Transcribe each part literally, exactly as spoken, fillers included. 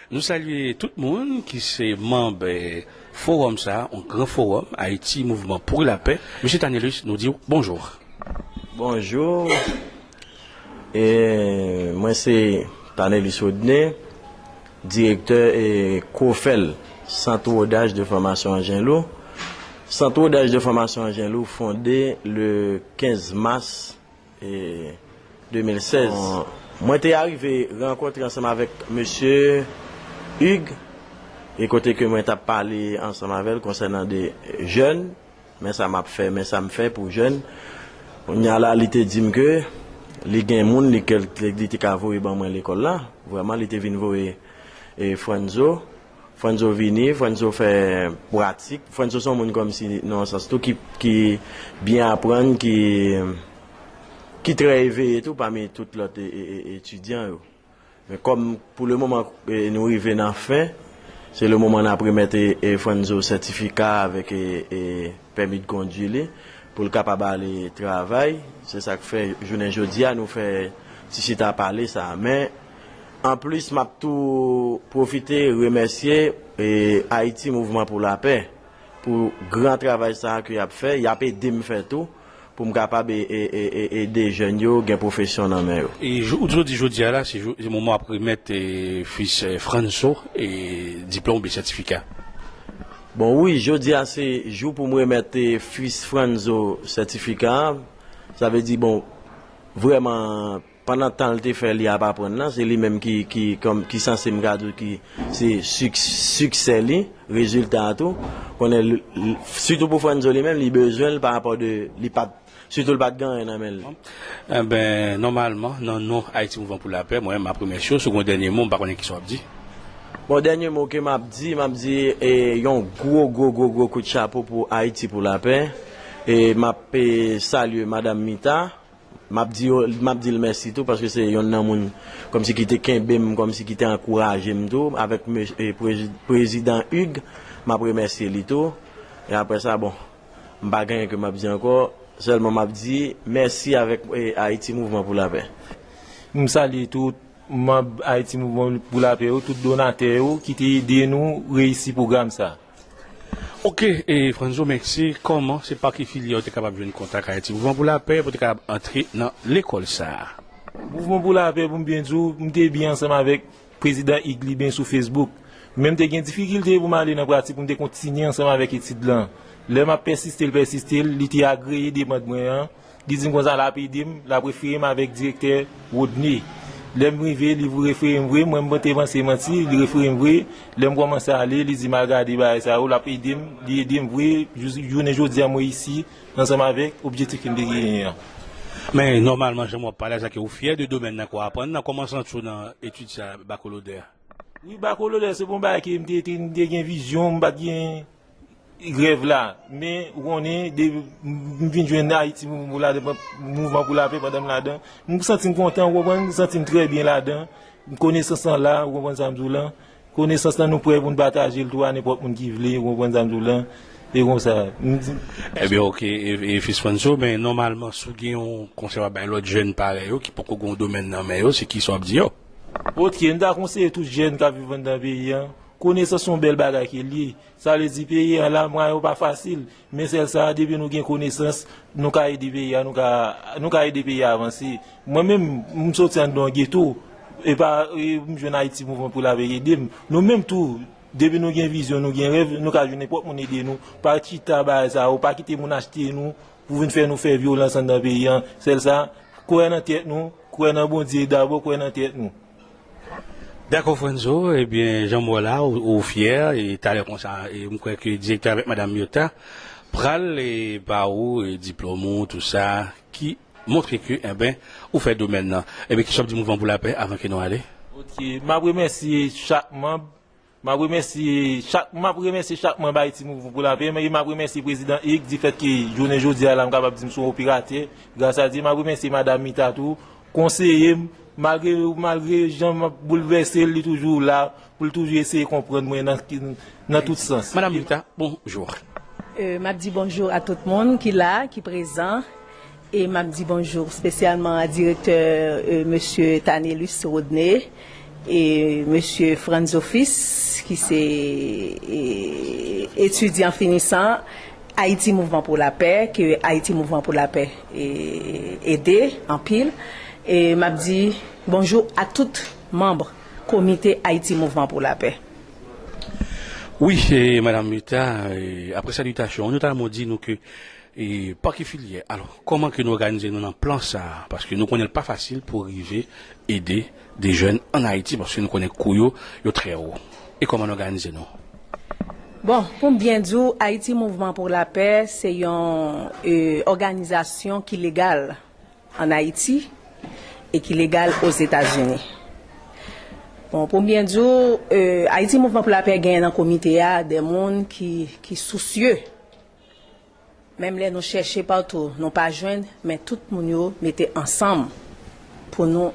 Nou salye tout moun ki se manb, eh, fowòm sa a, yon gran fowòm, Ayiti Mouvman pou Lapè. Mesye Tanelus, nou di w bonjou. Bonjou. E, mwen se Tanelus Rodney, direktè e COFEL, Sant Wodaj de Fòmasyon Anjen Lou. Sant Wodaj de Fòmasyon Anjen Lou fonde le kenz mas e, de mil sèz. Mwen te arive rankontre ansanm avèk mesye Hugues, e kote ke mwen t ap pale ansanm avè l konsènan de jèn, men sa m ap fè, men sa m fè pou jèn. Kounye a la, li te di m ke li gen moun li, ke li te ka voye ban mwen lekòl la. Vrèman, li te vin voye e, Franzo. Franzo vini, Franzo fè pratik. Franzo se yon moun kòmsi, nan yon sans tou, ki, ki byen aprann, ki, ki trè eveye tou pami tout lòt e, e, e, etidyan yo. Men kòm pou le moman e, nou rive nan fen, se le moman n ap remèt e, e, Franzo sètifika avèk e, e, pèmi de kondwi li pou l kapab ale travay. Se sa k fè jounen jodi a nou fè ti chita pale sa. Men anplis, m ap tou pwofite remèsye e, Ayiti Mouvman pou Lapè pou gran travay sa a ke y ap fè, y ap ede m fè tou, pou m kapab e, e, e, e, ede jèn yo gen pwofesyon nan men yo. E jou, ou di jodi a la, se jou, se moman w ap remèt e, fis e, Franzo e, diplòm oubyen sètifika? Bon, wi, jodi a se jou pou m remèt e, fis Franzo sètifika a. Sa vle di, bon, vrèman, pandan tan l te fè li ap aprann nan, se li menm ki, ki, kòm, ki sanse, m ka di w, ki se sik, siksè li, rezilta a tou. Konnen, l, l, sitou pou Franzo li menm, li bezwen l pa rapò de, li pa t, sitou l pa t gen anyen nan men l. Enben, nòmalman, nan non Ayiti Mouvman pou Lapè, mwen menm, m ap remèsye w. Si w gen yon dènye mo, m pa konnen kisa w ap di. Bon, dènye mo ke m ap di, m ap di e, yon gwo, gwo, gwo, gwo kout chapo pou Ayiti pou Lapè. E m ap e, salye Madanm Mita. M ap di yo, m ap di l mèsi tou, paske se yonn nan moun kòmsi ki te kenbe m, kòmsi ki te ankouraje m tou, avèk me- e, prezi- prezidan Hugues, m ap remèsye li tou. E apre sa, bon, m pa gen anyen ke m ap di ankò, sèlman m ap di mèsi avèk e, Ayiti Mouvman pou Lapè. M salye tout manb Ayiti Mouvman pou Lapè yo, tout donatè yo ki te ede nou reyisi pwogram sa. Oke, e Franzo, mèsi. Kòman, se pa ki filya w te kapab jwenn kontak Ayiti Mouvman pou Lapè pou w te kapab antre nan lekòl sa a? Mouvman pou Lapè, pou m byen di w, m te byen ansanm avèk prezidan Hugues li byen sou Facebook. Men m te gen difikilte pou m ale nan pratik, pou m te kontinye ansanm avèk etid lan. Lè m ap pèsiste l, pèsiste l, li te agreye demann mwen an. Li di m konsa l ap ede m, l ap refere m avèk direktè Rodney. Lè m rive, li refere m vre, mwen m te panse manti, li refere m vre. Lè m kòmanse ale, li di m al gade bagay sa yo, l ap ede m, li ede m vre, jous- jounen jodi a mwen isi, ansanm avèk objektif ke m te genyen an. Men, nòmalman, jan w ap pale a, sa ke ou fyè de domèn nan ke w aprann nan, kòman w santi w nan etid sa, bakolodè a? Wi, bakolodè, se pa yon bagay ke m te, te, m te gen vizyon, m pa t gen rèv la, men ou konnen, de, m vin jwenn Ayiti Mouvman pou Lapè, Mouvman pou Lapè pandan m ladan. M santi m kontan, ou konprann, m santi m trè byen ladan. Konesans lan la, ou konprann sa m di w lan. Konesans lan, nou prè pou n pataje l tou a nenpòt moun ki vle, ou konprann sa m di w lan. E konsa, m di. Ebyen, oke, e, e Fis Franzo, men nòmalman, si w gen yon konsèy w ap bay lòt jèn parèy ou ki poko gen yon domèn nan men yo, se kisa w ap di yo? Oke, m ta konseye tout jèn k ap viv anndan peyi a, konesans se yon bèl bagay ke l ye. Sa vle di peyi a la, mwayen yo pa fasil, men sèl sa, depi nou gen konesans, nou ka ede peyi a, nou ka, nou ka ede peyi a avanse. Mwen menm, m soti anndan yon geto, e pa, e m jwenn Ayiti Mouvman pou Lapè ede m. Nou menm tou, depi nou gen vizyon, nou gen rèv, nou ka jwenn nenpòt moun ede nou. Pa chita bagay sa yo, pa kite moun achte nou, pou vin fè nou fè vyolans anndan peyi a. Sèl sa, kwè nan tèt nou, kwè nan Bondye dabò, kwè nan tèt nou. Dakò, Franzo, ebyen, jan m wè w la, ou, ou fyè, e talè konsa, e m kwè ke direktè avèk madanm yo ta pral, e, ba ou, e, diplòm ou, tou sa, ki montre ke, enben, ou fè domèn nan. Ebyen, kisa w ap di Mouvman pou Lapè avan ke nou ale? Oke, m ap remèsye chak manb, m ap remèsye chak, m ap remèsye chak manb Ayiti Mouvman pou Lapè, e m ap remèsye prezidan Hugues, difèt ke jounen jodi a la, m kapab di m se yon operatè, gras a Dye, m ap remèsye madanm Mita tou, konseye m, malgre, malgre jan m ap boulvèse l, li toujou la, pou l toujou eseye konprann mwen nan, nan tout sans. Madanm Mita, bonjou. Euh, m ap di bonjou a tout moun ki la, ki prezan. E m ap di bonjou espesyalman a direktè, euh, mesye Tanelus Rodney, E mesye Franzo Fils, ki se e, etidyan finisan Ayiti Mouvman pou Lapè, ke Ayiti Mouvman pou Lapè e, ede anpil. E m ap di bonjou a tout manm komite Ayiti Mouvman pou Lapè. Wi, e, Madanm Myrtha, e, apre salitasyon, nou ta renmen di nou ke e pa ki filyè. Alò, kòman ke nou òganize nou nan plan sa a? Paske nou konnen l pa fasil pou rive ede de jèn ann Ayiti, paske nou konnen kou yo, yo trè wo. E kòman nou òganize nou? Bon, pou m byen di w, Ayiti Mouvman pou Lapè se yon e, òganizasyon ki legal ann Ayiti e ki legal Ozetazini. Bon, pou m byen di w, e, Ayiti Mouvman pou Lapè genyen nan komite a de moun ki, ki sousye. Menm lè nou chèche patou, nou pa jwenn, men tout moun yo mete ansanm pou nou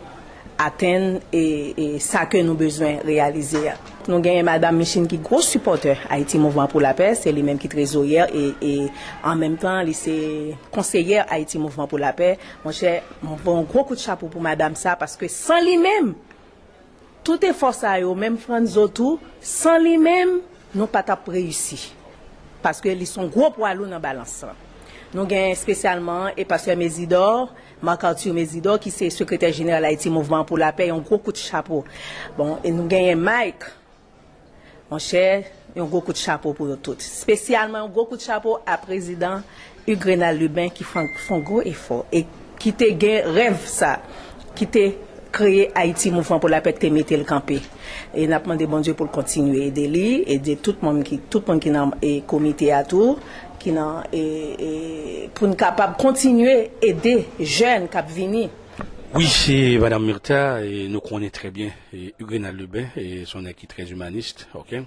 atenn e, e sa ke nou bezwen reyalize a. Nou genyen Madanm Micheline ki gwo sipòtè Ayiti Mouvman pou Lapè, se li menm ki trezoryè e, e an menm tan li se konseyè Ayiti Mouvman pou Lapè. Monchè, mwen voye yon gwo kout chapo pou madanm sa, paske san li menm, tout efò sa yo, menm Franzo tou, san li menm, nou pa t ap reyisi. Paske li se yon gwo pwa lou nan balans lan. Nou gen espesyalman e pastè Mezidor, Marc Arthur Mezidor, ki se sekretè jeneral Ayiti Mouvman pou Lapè, yon gwo kout chapo. Bon, e nou genyen Mike, monchè, yon gwo kout chapo pou yo tout. Espesyalman yon gwo kout chapo a prezidan Hugues Renald Lubin ki fè yon gwo efò e ki te gen rèv sa, ki te kreye Ayiti Mouvman pou Lapè, ki te mete l kanpe. E n ap mande Bondye pou l kontinye ede li, ede tout moun ki, tout moun ki nan e, komite a tou, ki nan e, e, pou n kapab kontinye ede jèn k ap vini. Wi, se Madanm Myrtha, e nou konnen trè byen e, Hugues Renald Lubin, e se yon nèg ki trè imanis, oke?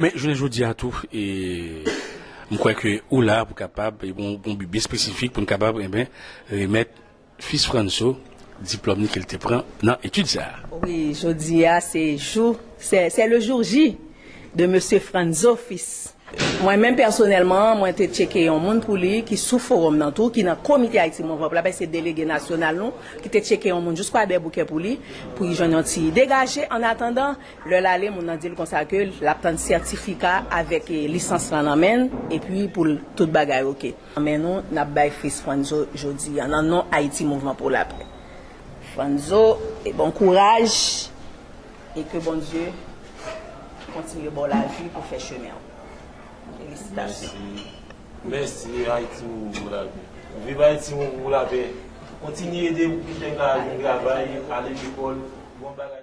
Men jounen jodi a tou, e m kwè ke ou la pou kapab, e bon, bon bi byen espesifik pou n kapab, enben, remèt Fils Franzo diplòm li ke l te pran nan etid sa a. Wi, jodi a se jou, c'est, c'est le jour J de mesye Franzo Fils. Mwen menm pèsonèlman, mwen te tcheke yon moun pou li ki sou fowòm nan tou, ki nan komite Ayiti Mouvman pou Lapè, se delege nasyonal nou, ki te tcheke yon moun jis Kwadèboukè pou li, pou li jwenn yon ti degaje. Annatandan, lè l ale, moun nan di l konsa ke l ap tann sètifika avèk e, lisans lan nan men l, epi pou l tout bagay oke. Nan men nou, n ap bay Fils Franzo jodi a, nan non Ayiti Mouvman pou Lapè. Franzo, e bon kouraj, e ke Bondye kontinye ba w lavi pou fè chemen w. Felisitasyon. Mèsi. Mèsi Ayiti Mouvman pou Lapè. Viv Ayiti Mouvman pou Lapè. Kontinye ede pou ki jèn ka jwenn travay, ale lekòl, bon bagay.